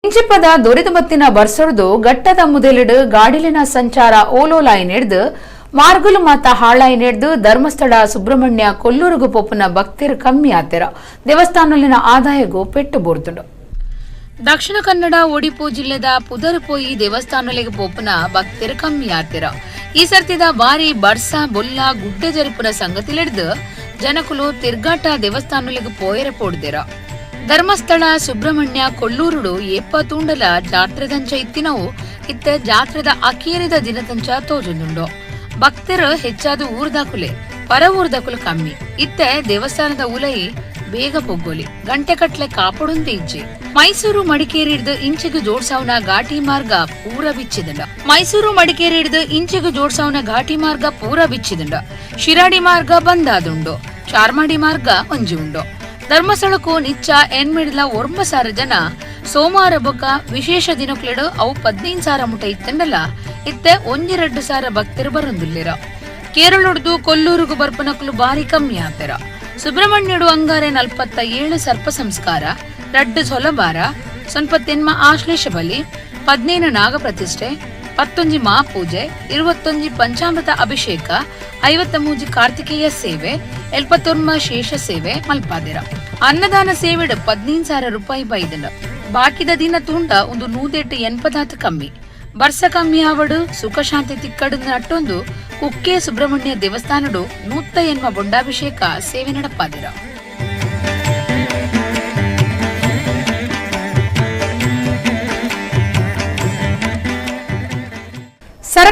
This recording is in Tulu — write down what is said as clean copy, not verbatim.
ಇಂಚಿಪದ ದೊರಿದು ಬತ್ತಿನ ಬರ್ಸೊಡ್ದು ಘಟ್ಟದ ಮುದೆಲಿಡ್ ಗಾಡಿಲಿನ ಸಂಚಾರ ಓಲೋಲಾಯಿನೆಡ್ದ್ ಮಾರ್ಗಲು ಮಾತ ಹಾಳಾಯಿನೆಡ್ದ್ ಧರ್ಮಸ್ಥಳ ಸುಬ್ರಹ್ಮಣ್ಯ ಕೊಲ್ಲೂರುಗು ಪೋಪುನ ಭಕ್ತೆರ್ ಕಮ್ಮಿ ಆತೆರ ದೇವಸ್ಥಾನಲಿನ ಆದಾಯಗು ಪೆಟ್ಟು ಬೂರ್ದುಂಡು. ದಕ್ಷಿಣ ಕನ್ನಡ ಒಡಿಪು ಜಿಲ್ಲೆದ ಪುದರ್ ಪೋಯಿ ದೇವಸ್ಥಾನಲೆಗ್ ಪೋಪುನ ಭಕ್ತೆರ್ ಕಮ್ಮಿ ಆತೆರ. ಈ ಸರ್ತಿದ ಬಾರಿ ಬರ್ಸ ಬೊಲ್ಲ ಗುಡ್ಡೆ ಜರಿಪುನ ಸಂಗತಿಲೆಡ್ದ್ ಜನಕುಲು ತಿರ್ಗಾಟ ದೇವಸ್ಥಾನಲೆಗ್ ಪೋಯೆರೆ ಪೋಡ್ದೆರ. ಧರ್ಮಸ್ಥಳ ಸುಬ್ರಹ್ಮಣ್ಯ ಕೊಲ್ಲೂರುಡು ಏಪ ತೂಂಡಲ ಜಾತ್ರೆದಂಚ ಇತ್ತಿನವು ಇತ್ತೆ ಜಾತ್ರೆದ ಅಕೇರಿದ ದಿನದಂಚ ತೋಜೊಂದುಂಡು. ಭಕ್ತೆರ್ ಹೆಚ್ಚಾದ್ ಊರ್ದಕುಲೆ, ಪರ ಊರ್ದಕುಲು ಕಮ್ಮಿ. ಇತ್ತೆ ದೇವಸ್ಥಾನದ ಉಲಯಿ ಬೇಗ ಪೊಗ್ಗೊಲಿ, ಗಂಟೆ ಕಟ್ಲೆ ಕಾಪೊಡುಂದು ಇಜ್ಜಿ. ಮೈಸೂರು ಮಡಿಕೇರಿಡ್ದ್ ಇಂಚೆಗ್ ಜೋಡ್ಸಾವುನ ಘಾಟಿ ಮಾರ್ಗ ಪೂರ ಬಿಚ್ಚಿದುಂಡು. ಮೈಸೂರು ಮಡಿಕೇರಿಡ್ದ್ ಇಂಚೆಗ್ ಜೋಡ್ಸಾವುನ ಘಾಟಿ ಮಾರ್ಗ ಪೂರ ಬಿಚ್ಚಿದುಂಡು. ಶಿರಾಡಿ ಮಾರ್ಗ ಬಂದ್ ಆದುಂಡು. ಚಾರ್ಮಾಡಿ ಮಾರ್ಗ ಒಂಜಿ ಉಂಡು. ಧರ್ಮಸ್ಥಳಕ್ಕೂ ನಿಚ್ಚ ಎನ್ಮಿಡ್ಲ 9000 ಜನ ಸೋಮವಾರ ಬೊಕ್ಕ ವಿಶೇಷ ದಿನಕ್ಲೆಡ್ ಅವು 15,000 ಮುಟ ಇತ್ತಂಡಲ ಇತ್ತೆ 1-2 ಸಾವಿರ ಭಕ್ತರು ಬರೊಂದುಲ್ಲೆರ್. ಕೇರಳೊಡ್ದು ಕೊಲ್ಲೂರುಗು ಬರ್ಪನಕುಲು ಬಾರಿ ಕಮ್ಮಿ ಆತೆರ. ಸುಬ್ರಹ್ಮಣ್ಯಡು ಅಂಗಾರೆ 47 ಸರ್ಪ ಸಂಸ್ಕಾರ, 2 ಸೊಲಬಾರ, 99 ಆಶ್ಲೇಷ ಬಲಿ, 15 ನಾಗ ಪ್ರತಿಷ್ಠೆ, 11 ಮಹಾಪೂಜೆ, 21 ಪಂಚಾಮೃತ ಅಭಿಷೇಕ, 53 ಕಾರ್ತಿಕೇಯ ಸೇವೆ, 79 ಶೇಷ ಸೇವೆ ಮಲ್ಪಾದೆರ. ಅನ್ನದಾನ ಸೇವೆಡ್ 15,000 ರೂಪಾಯಿ ಬೈದಂಡ. ಬಾಕಿದ ದಿನ ತೂಂಡ ಒಂದು ನೂದೆಟ್ಟು ಎನ್ಪದಾತ್ ಕಮ್ಮಿ. ಬರ್ಸ ಕಮ್ಮಿ ಆವಡು, ಸುಖ ಶಾಂತಿ ತಿಕ್ಕಡು ನಟ್ಟೊಂದು ಕುಕ್ಕೆ ಸುಬ್ರಹ್ಮಣ್ಯ ದೇವಸ್ಥಾನಡು 108 ಬೊಂಡಾಭಿಷೇಕ ಸೇವೆ ನಡಪಾದಿರ.